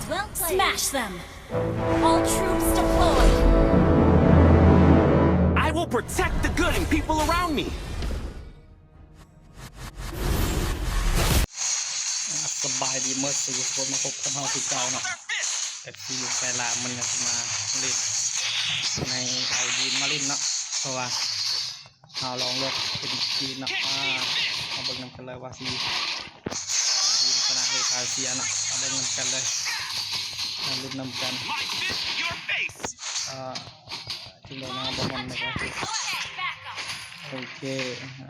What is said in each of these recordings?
Well played. Smash them. All troops deployed. I will protect the good and people around me. ສະບາຍດີເໝິດສູ່ທຸກຄົນ ມາພົບກັບເຮົາຄືເກົ່າເນາະ ເອັຟຊີ ຢູ່ໄກລາ. ມື້ນີ້ເຮົາຊິມາຫຼິ້ນໃນເອົາຈີນມາຫຼິ້ນເນາະ ເພາະວ່າ ເຮົາລອງເລືອກເປັນຈີນເນາະ. ອ່າ ມາເບິ່ງນຳກັນເລີຍວ່າຊິ ທີມຄະນະເອເຊຍເນາະ. ມາເບິ່ງນຳກັນເລີຍ ມາລຸ້ນນຳກັນ. ອ່າ ຈິງໂດນມາ ບອມມອນມາກ່ອນ. ໂອເຄ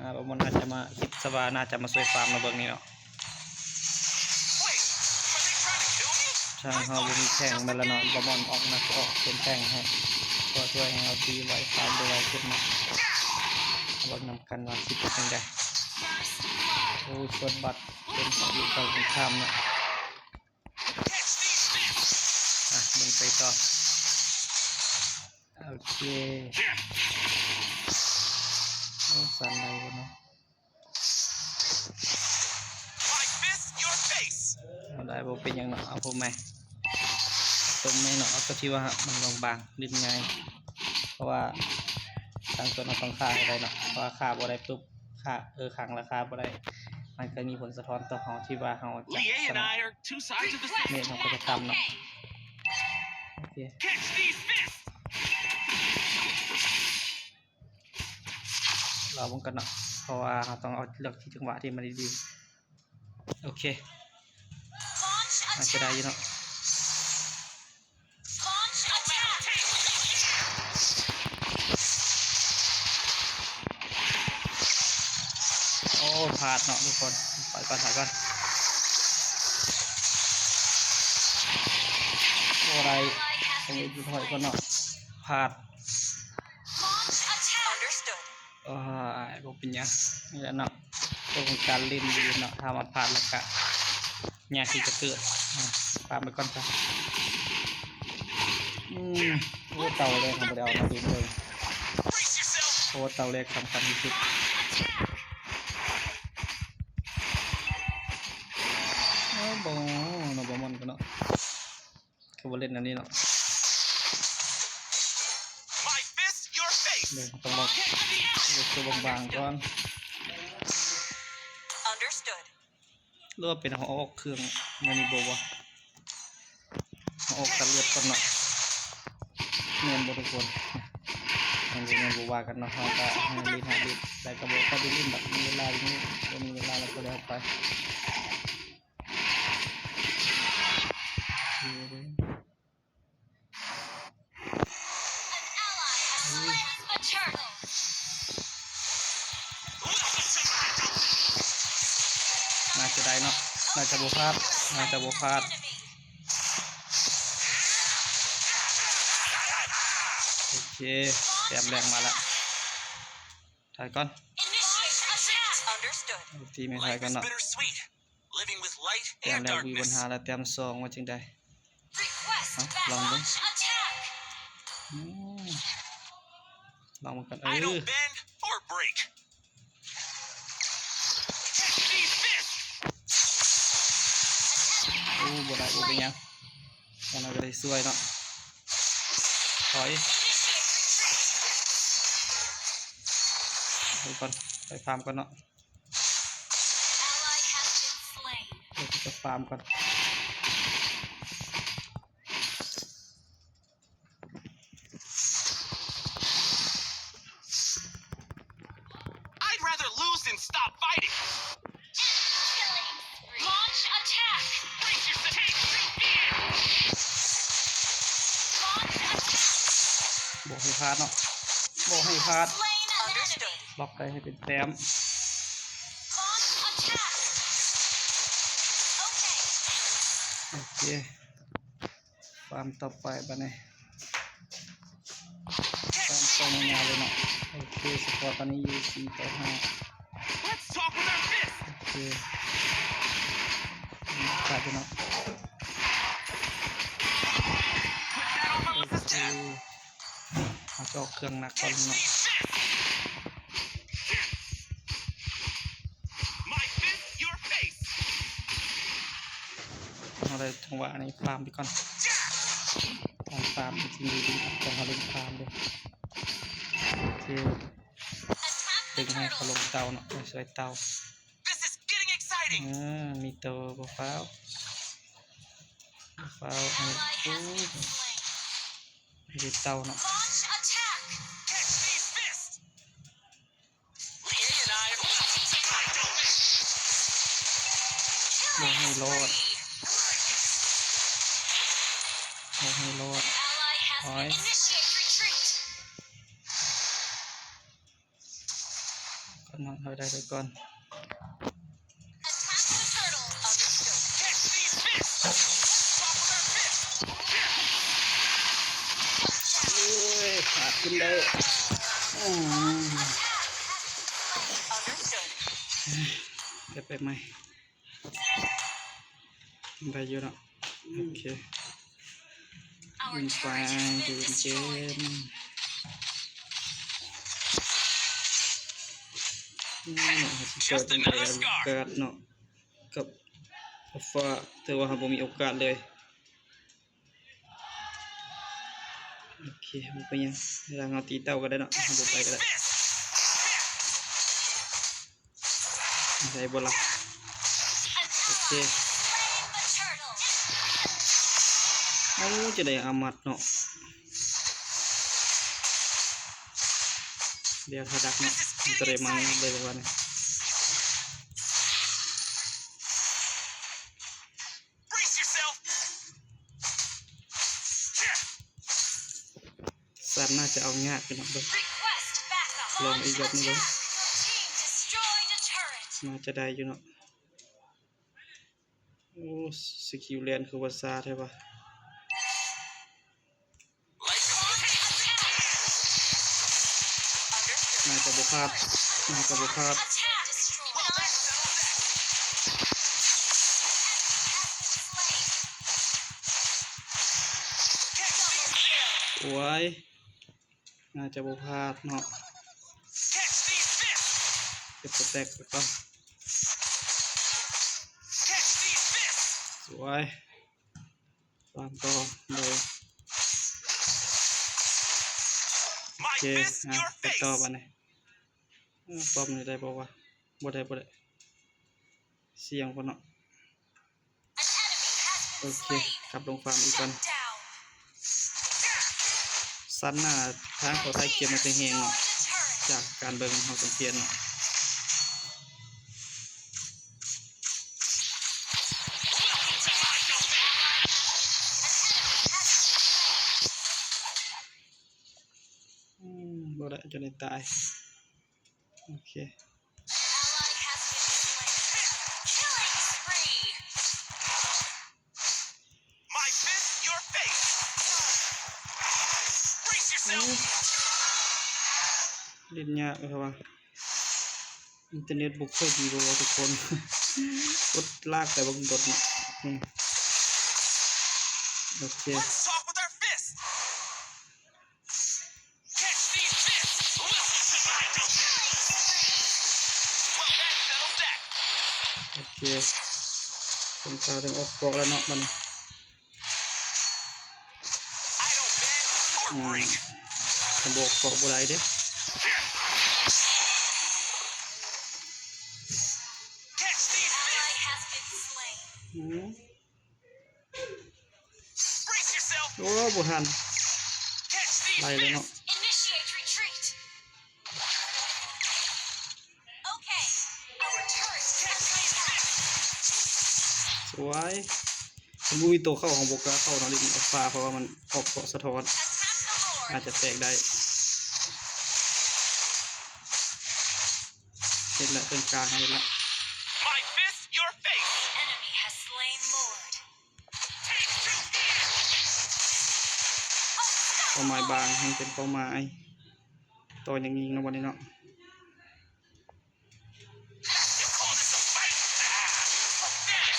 ອ່າ ບອມມອນອາດຈະມາ ຄິດຊະວ່າໜ້າຈະມາຊ່ວຍຟາມເນາະ ເບິ່ງນີ້ເນາະ. ທາງເຮົາບໍ່ມີແທ່ງແມ່ນລະເນາະ ບອມມອນອອກ ໜ້າຈະອອກເປັນແທ່ງໃຫ້ ເພື່ອຊ່ວຍໃຫ້ເຮົາຕີໄວ ຟາມໄດ້ໄວຂຶ້ນເນາະ. ມາເບິ່ງນຳກັນວ່າຊິເປັນຈັ່ງໃດ. ໂອ້ ຊວນບັດ ເປັນຂອງຢູ່ຝັ່ງກົງຂ້າມເນາະ. ອ່ະ ເບິ່ງໄປຕໍ່. ໂອເຄ ໂອ້ ສັ່ນໄດ້ບໍ່ເນາະ. ເອົາໄດ້ ບໍ່ເປັນຫຍັງເນາະ. ເອົາໂຕໃໝ່ ໂຕໃໝ່ເນາະ. ເອົາໂຕທີ່ວ່າມັນບາງໆ ຫຼິ້ນງ່າຍ ເພາະວ່າທາງຕົນເຮົາຕ້ອງຂ້າໃຫ້ໄດ້ເນາະ ເພາະວ່າຂ້າບໍ່ໄດ້ປຸບ ຂ້າ ເອີ ຂັງລາຄາບໍ່ໄດ້ ມັນກໍມີຜົນສະທ້ອນຕໍ່ເຮົາທີ່ວ່າເຮົາຈະຊະນະ ເມດເຮົາກໍຈະຕ່ຳເນາະ. ໂອເຄ ລໍເບິ່ງກ່ອນເນາະ ເພາະວ່າເຮົາຕ້ອງເອົາເລືອກທີ່ຈັງຫວະທີ່ມັນດີໆ. ໂອເຄ ໜ້າຈະໄດ້ຢູ່ເນາະ. ໂອ້ ພາດເນາະທຸກຄົນ ຖອຍກ່ອນ ຖອຍກ່ອນ ບໍ່ໄດ້ ຕ້ອງຖອຍກ່ອນເນາະ ພາດ. ໂອ້ຍ ບໍ່ເປັນຫຍັງ ນີ້ແຫຼະເນາະ ໂຕຂອງການຫຼິ້ນຢູ່ເນາະ ຖ້າວ່າພາດແລ້ວກະຍາກທີ່ຈະເກີດ. ອາ ປາບໄປກ່ອນຊະ. ອືມ ໂອ້ ເຕົາແລກເຮົາບໍ່ໄດ້ເອົາມາເຮັດເລີຍ ເພາະວ່າເຕົາແລກສຳຄັນທີ່ສຸດ. ໂອ້ ບໍ່ເນາະ ບໍ່ມ່ວນກັນເນາະ. ຄືບໍ່ຫຼິ້ນອັນນີ້ເນາະ ເບິ່ງຕ້ອງບອກ ເບິ່ງຕົວບາງໆກ່ອນ ຫຼືວ່າເປັນເຮົາອອກເຄື່ອງແນວນີ້ບໍ່ວະ ເຮົາອອກຕັດເລືອດກ່ອນເນາະ ແມ່ນບໍ່ທຸກຄົນ? ແມ່ນບໍ່ ແມ່ນບໍ່ວ່າກັນເນາະ ເຮົາກະໃຫ້ຫຼິ້ນ ໃຫ້ຫຼິ້ນ ແຕ່ກະບໍ່ຄ່ອຍໄດ້ຫຼິ້ນດອກ ມີເວລາຢູ່ນີ້ ບໍ່ມີເວລາແລ້ວກະແລ້ວໄປ. ໜ້າຈະໄດ້ເນາະ ໜ້າຈະບໍ່ພາດ ໜ້າຈະບໍ່ພາດ. ໂອເຄ ແຕ້ມແລກມາລະ ຖອຍກ່ອນ ຕີແມ່ນຖອຍກ່ອນເນາະ. ແຕ້ມແລກບໍ່ມີບັນຫາລະ ແຕ້ມສອງວ່າຈັ່ງໃດ? ເອົ້າ ລອງເບິ່ງ ອືມ ລອງເບິ່ງກັນ ເອີ ໂອ້ ບໍ່ໄດ້ ບໍ່ເປັນຫຍັງ ຢ່າງໜ້ອຍກະໄດ້ຊ່ວຍເນາະ ຖອຍ ໄປກ່ອນ ໄປຟາມກ່ອນເນາະ. ເດີ ຈະຟາມກ່ອນ ບໍ່ໃຫ້ພາດເນາະ ບໍ່ໃຫ້ພາດ ບລັອກໄດ້ໃຫ້ເປັນແຕ້ມ. ໂອເຄ ຟາມຕໍ່ໄປບາດນີ້ ຟາມຕໍ່ຍາວໆເລີຍເນາະ. ໂອເຄ ສະກໍຕອນນີ້ຢູ່ສີ່ຕໍ່ຫ້າ ໂອເຄ ຂາດຢູ່ເນາະ ໂອເຄ. ເຮົາຈະອອກເຄື່ອງໜັກກ່ອນເນາະ ເຮົາໄດ້ ຈັງຫວະນີ້ຟາມໄປກ່ອນ ຕ້ອງຟາມ ສິ່ງດີໆຕ້ອງຫາເຫຼັ້ນຟາມເດີ້. ໂອເຄ ດຶງໃຫ້ເຂົາລົງເຕົາເນາະ ໄປຊ່ອຍເຕົາ. ເອີ ມີໂຕ ບໍ່ຟ້າວ ບໍ່ຟ້າວ ເອີ ໂອ້ຍ ມີແຕ່ເຕົາເນາະ. Launch attack. Catch these fists. ບໍ່ໃຫ້ລອດ ບໍ່ໃຫ້ລອດ. Ally has been initiate retreat. ກ່ອນເນາະ ເຮົາໄດ້ໄປກ່ອນ. Attack the turtle. Understood. Catch these fists. Let's talk with our fists. ໂອ້ຍ ຂາດຂຶ້ນໄດ້. ອືມ Understood. ໄປ ໄປໃໝ່ ໄດ້ຢູ່ເນາະ. ໂອເຄ Our turret has been destroyed. ເນາະ ເຮົາຊິເປີດເບິ່ງໄປ Just another scar. ໂອກາດເນາະ ກັບອັລຟາ ແຕ່ວ່າເຮົາບໍ່ມີໂອກາດເລີຍ. ໂອເຄ ບໍ່ເປັນຫຍັງ ເວລາເຮົາຕີເຕົາກໍໄດ້ເນາະ ເຮົາບໍ່ໄປກໍໄດ້. ໄດ້ບໍ່ລະ? ໂອເຄ ໂອ້ ຈະໄດ້ອາມັດເນາະ ດຽວຖ້າດັກເນາະ ມັນຈະໄດ້ມາເລີຍວ່ານີ້. Brace yourself. ສັນໜ້າຈະເອົາຍາກຢູ່ເນາະ ເບິ່ງ Request backup. ລອງອີກລອບໜຶ່ງເບິ່ງ Launch attack. Your team destroyed a turret. ໜ້າຈະໄດ້ຢູ່ເນາະ. ໂອ້ ສະກິວແລ່ນຄືວ່າຊ້າແທ້ວະ. ໜ້າຈະບໍ່ພາດ ໜ້າຈະບໍ່ພາດ. ໂອ້ຍ ໜ້າຈະບໍ່ພາດເນາະ ເກັບສະແຕັກໄປກ່ອນ. ສວຍ ວາງຕໍ່ເລີຍ. ໂອເຄ ອ່ະ ໄປຕໍ່ບາດນີ້. ເອີ ປ້ອມນີ້ໄດ້ບໍ່ວະ? ບໍ່ໄດ້ ບໍ່ໄດ້ ສ່ຽງພຸ້ນເນາະ. ໂອເຄ ກັບລົງຟາມອີກກ່ອນ. ສັນໜ້າທາງເຂົ້າທ້າຍເກມໜ້າຈະແຮງເນາະ ຈາກການເບິ່ງເຮົາສັງເກດເນາະ. ອືມ ບໍ່ໄດ້ ຈົນໄດ້ຕາຍ. ໂອເຄ Ally has been slain. Killing spree. My fist, your face. Brace yourself. ອືມ ຫຼິ້ນຍາກເລີຍວ່າ ອິນເຕີເນັດບໍ່ຄ່ອຍດີບໍ່ວ່າທຸກຄົນ ກົດລາກໄປເບິ່ງດົດເນາະ. ອືມ ໂອເຄ Let's talk with our fists. Catch these fists! Welcome to my domain! Well, that settles that. ໂອເຄ ເປັນຕາເຖິງອອກເກາະແລ້ວເນາະບັດນີ້. I don't bend or break. ອືມ ບໍ່ເກາະບໍ່ໄດ້ເດ້. Catch these fists! Ally has been slain. ອືມ Brace yourself. ໂອ້ ບໍ່ທັນ Catch these ໄລ່ເລີຍເນາະ. Fists. Initiate retreat. Okay. Our turret has been attacked. ສວຍ ມັນບໍ່ມີໂຕເຂົ້າ ເຮົາບໍ່ກ້າເຂົ້າເນາະ ຫຼິ້ນອັລຟາ ເພາະວ່າມັນອອກເກາະສະທ້ອນ Attack the Lord. ອາດຈະແຕກໄດ້. ເຮັດລະ ເທິງກາງເຮັດລະ. My fist, your face. Enemy has slain Lord. ເປົ້າໝາຍບາງ ຍັງເປັນເປົ້າໝາຍ ຕໍ່ຍັງຍິງເນາະ ບັດນີ້ເນາະ. You call this a fight? Ah, pathetic.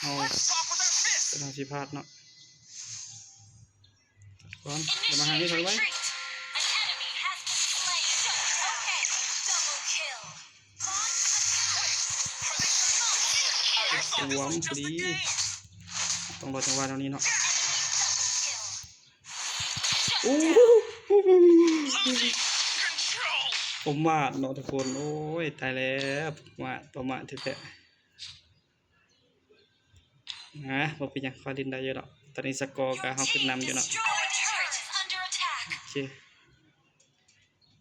ເຮົາ Let's talk with our fists. ເປັນເຮົາຊິພາດເນາະ. ກ່ອນ ດຽວມາຫານີ້ ຖອຍໄວ້ ສວມພໍດີ ຕ້ອງລໍຈັງຫວະແນວນີ້ເນາະ. ໂອ້ ປະໝາດເນາະທຸກຄົນ ໂອ້ຍ ຕາຍແລ້ວ ປະໝາດ ປະໝາດແທ້ໆ. ອາ ບໍ່ເປັນຫຍັງ ຂ້ອຍຫຼິ້ນໄດ້ຢູ່ດອກ ຕອນນີ້ສະກໍກໍເຮົາຂຶ້ນນຳຢູ່ເນາະ. ໂອເຄ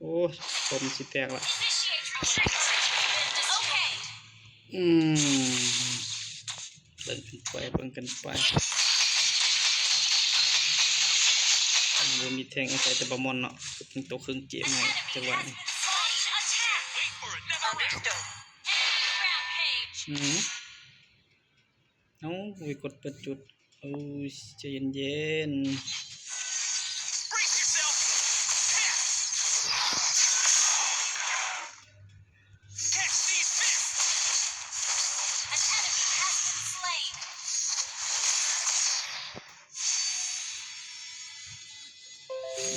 ໂອ້ຍ ຄອມຊິແຕກລະ ອືມ ເບິ່ງກັນໄປ ເບິ່ງກັນໄປ ບໍ່ມີແທ້ງ ອາໄສແຕ່ບາມອນເນາະ ເປັນໂຕເຄິ່ງເກມໃຫ້ຈັງຫວະນີ້. ອືມ ເອົ້າ ໂອ້ຍ ກົດເປີດຈຸດ ໂອ້ຍ ໃຈເຢັນໆ. An enemy has been slain.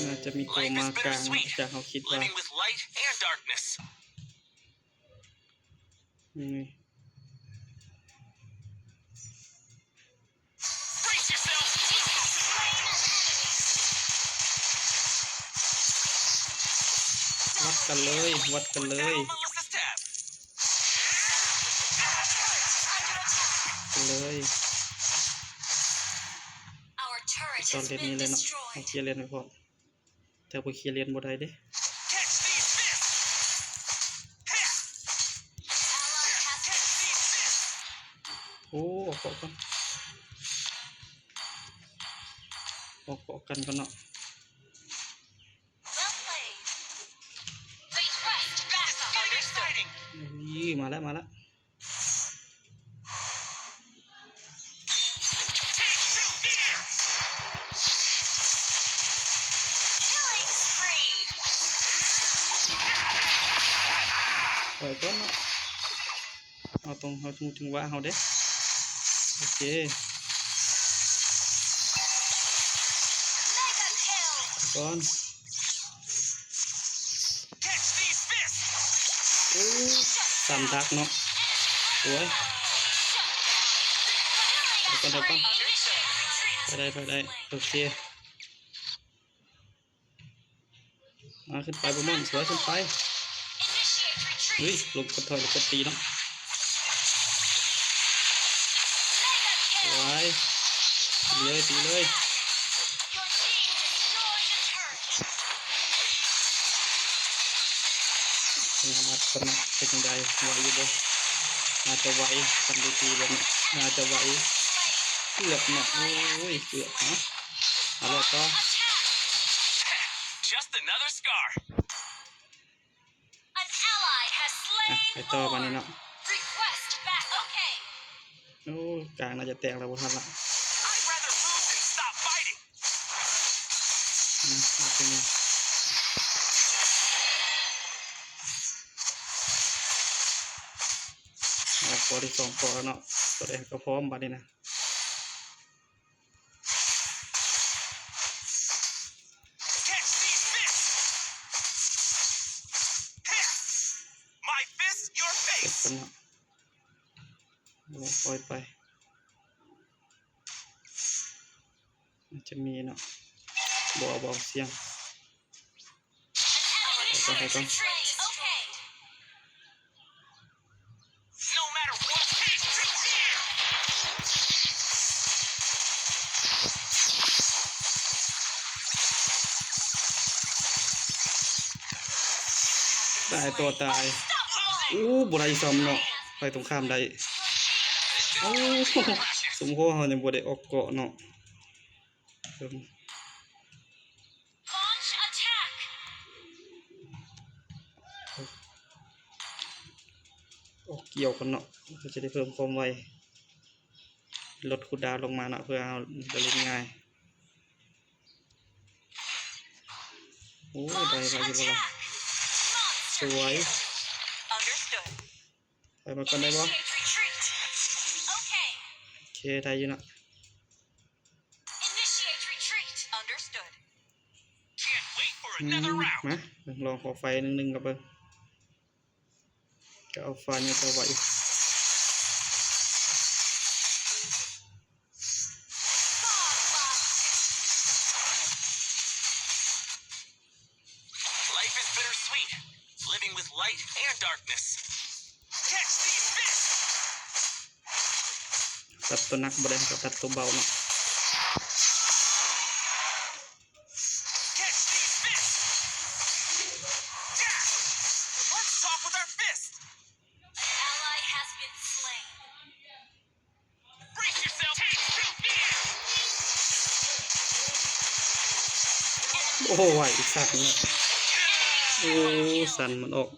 ໜ້າຈະມີໂຕມາກາງເນາະ ຈາກເຮົາຄິດວ່າ ນີ້ ວັດກັນເລີຍ ວັດກັນເລີຍ ເລີຍ ຕອນເລັດນີ້ເລີຍເນາະ ເອົາເຄຍເລັດໄວ້ພ້ອມ. ແຕ່ບໍ່ເຄຍເລນບໍ່ໄດ້ເດ້. ໂອ້ ອອກເກາະກ່ອນ ອອກເກາະກັນກ່ອນເນາະ. ນີ້ ມາແລ້ວ ມາແລ້ວ. Killing spree. ໄປກ່ອນເນາະ ເຮົາຕ້ອງ ເຮົາຕ້ອງຖືວ່າເຮົາເດ້. ໂອເຄ Mega kill. ໄປກ່ອນ. ໂອ້ ສາມດັກເນາະ ສວຍ ໄປກ່ອນ ໄປກ່ອນ ໄປໄດ້ ໄປໄດ້ ໂອເຄ ມາ ຂຶ້ນໄປ ບໍ່ມ່ອນ ສວຍ ຂຶ້ນໄປ ເຮີ້ຍ ລົງ ກົດຖອຍ ແລ້ວກົດຕີເນາະ ສວຍ ຕີເລີຍ ຕີເລີຍ. ເບິ່ງຫາມັດກ່ອນເນາະ ເປັນຈັ່ງໃດ ໄຫວຢູ່ບໍ່? ໜ້າຈະໄຫວ ຄັນໄດ້ຕີແບບນີ້ ໜ້າຈະໄຫວ. ເກືອບເນາະ ໂອ້ຍ ເກືອບເນາະ ເອົາ ເອົາຕໍ່. Just another scar. An ally has slain Lord. ໄປຕໍ່ບາດນີ້ເນາະ. Request back. Okay. ໂອ້ ກາງໜ້າຈະແຕກແລ້ວ ບໍ່ທັນລະ. I'd rather lose than stop fighting. ອືມ ບໍ່ເປັນຫຍັງ ເອົາເກາະທີສອງເກາະແລ້ວເນາະ ຕົວໃດກໍພ້ອມບາດນີ້ນະ. Catch these fists. My fists, your face. ເກັບກ່ອນເນາະ ໂອ້ ປ່ອຍໄປ ມັນຈະມີເນາະ ບໍ່ເອົາ ບໍ່ເອົາ ສ່ຽງ. ໄປກ່ອນ ໄປກ່ອນ ຕາຍຕໍ່ຕາຍ. ໂອ້ ບໍ່ໄດ້ຊ້ຳເນາະ ໄຟຕົງຂ້າມໄດ້. ໂອ້ ສົມພໍເຮົາຍັງບໍ່ໄດ້ອອກເກາະເນາະ. ເບິ່ງ Launch attack. ອອກກ່ຽວກ່ອນເນາະ ເພື່ອຈະໄດ້ເພີ່ມຄວາມໄວ ລົດຄູດາວລົງມາເນາະ ເພື່ອເຮົາໄດ້ຫຼິ້ນງ່າຍ. ໂອ້ ໄດ້ ໄດ້ຢູ່ບໍ່ລະ? ສວຍ Understood. ໄປມາກ່ອນໄດ້ບໍ່? Initiate retreat. Okay. ໂອເຄ ໄດ້ຢູ່ເນາະ. Initiate retreat. Understood. ອືມ ມາ ລອງຂໍໄຟໜຶ່ງໆກັນເບິ່ງ. ກໍເອົາຟ້າຍັງເອົາໄວ້. Life is bittersweet, living with light and darkness. Catch these fists! ຕັດຕົວໜັກບໍ່ໄດ້ ກໍຕັດຕົວເບົາເນາະ. Catch these fists! Dash! Let's talk with our fists! An ally has been slain. Brace yourself! Take two! ໂອ້ ໄວສັນເນາະ. ໂອ້ ສັນມັນອອກ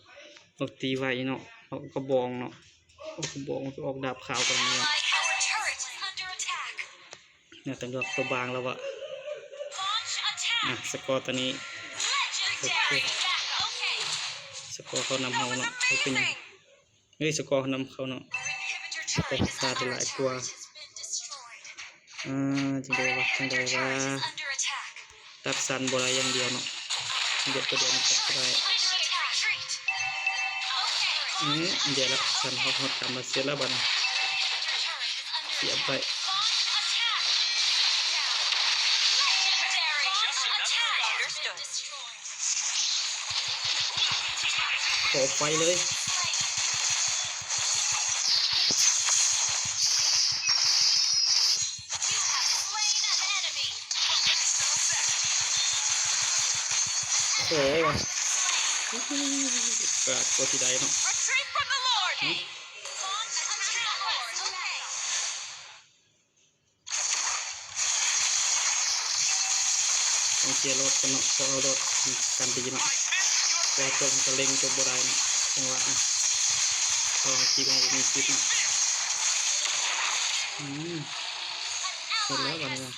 ອອກຕີໄວເນາະ ອອກກະບອງເນາະ ອອກກະບອງ ອອກດາບຂາວກັນເນາະ. Our turret is under attack. ໜ້າຈະເລືອກຕົວບາງແລ້ວວະ. ອ່ະ ສະກໍຕອນນີ້ ສະກໍເຂົານຳເຮົາເນາະ ບໍ່ເປັນຫຍັງ. ເອີຍ ສະກໍເຮົານຳເຂົາເນາະ ແຕ່ເຮົາຂ້າໄດ້ຫຼາຍກວ່າ. ອ່າ ຈັ່ງໃດວະ ຈັ່ງໃດວະ. ຕັດສັ້ນບໍ່ໄດ້ຢ່າງດຽວເນາະ ດຽວຕົວດຽວມັນຕັດບໍ່ໄດ້. ອືມ ດຽວລະ ສັ້ນຮອດ ຮອດກຳມາເສຍລະບາດນີ້. ສຽບໄປ. ຂໍໄຟເລີຍ. ໂອ້ ກາດກວ່າຊິໄດ້ເນາະ. ຕ້ອງເຄຍລົດກ່ອນເນາະ ເພາະວ່າລົດກັນດີເນາະ ແຕ່ຕົງກະເລັ່ງຕົງບໍ່ໄດ້ເນາະ ຈັງຫວະນີ້ ເພາະວ່າຄລິບເຮົາບໍ່ມີຄລິບເນາະ. ອືມ ເຫັນແລ້ວບາດນີ້ນະ.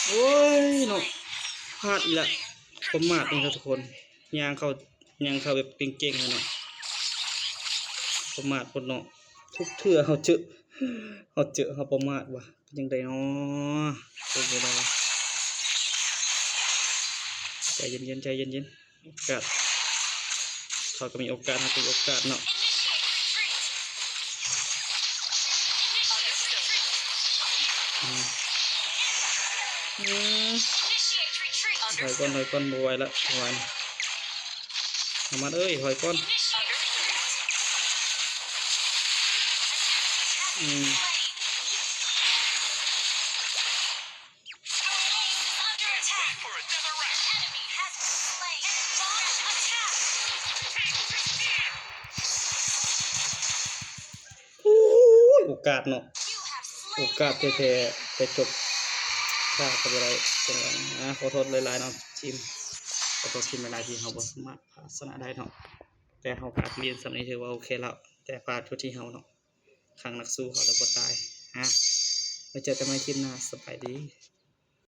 ໂອ້ຍເນາະ ພາດອີກລະ ປະໝາດເນາະທຸກຄົນ. ຍ່າງເຂົ້າ ຍ່າງເຂົ້າແບບເກັ່ງໆຫັ້ນນະ ປະໝາດໂພດເນາະ. ທຸກເທື່ອເຮົາເຈີ ເຮົາເຈີ ເຮົາປະໝາດວ່າ ເປັນຈັ່ງໃດເນາະ. ໂອ້ ບໍ່ໄດ້ ໃຈເຢັນໆ ໃຈເຢັນໆ. ໂອກາດ ເຂົາກໍມີໂອກາດ ເຮົາກໍມີໂອກາດເນາະ. ອືມ ອືມ ຖອຍກ່ອນ ຖອຍກ່ອນ ບໍ່ໄຫວລະ ບໍ່ໄຫວ. ອາມາດເອີຍ ຖອຍກ່ອນ. ອືມ ໂອ້ຍ ໂອກາດເນາະ ໂອກາດແທ້ໆ ແຕ່ຈົບ ຂ້າກໍບໍ່ໄດ້. ຈັ່ງໃດ ອາ ຂໍໂທດຫຼາຍໆເນາະທີມ ຂໍໂທດທີມຫຼາຍໆ ທີ່ເຮົາບໍ່ສາມາດເອົາຊະນະໄດ້ເນາະ. ແຕ່ເຮົາກໍເອົາຊະນະໄດ້ ຖືວ່າໂອເຄແລ້ວ ແຕ່ພາດຢູ່ທີ່ເຮົາເນາະ ຄັ້ງນັກສູ້ເຮົາລະບໍ່ຕາຍ. ອາ ໄວ້ເຈີກັນໃໝ່ຄລິບໜ້າ ສະບາຍດີ.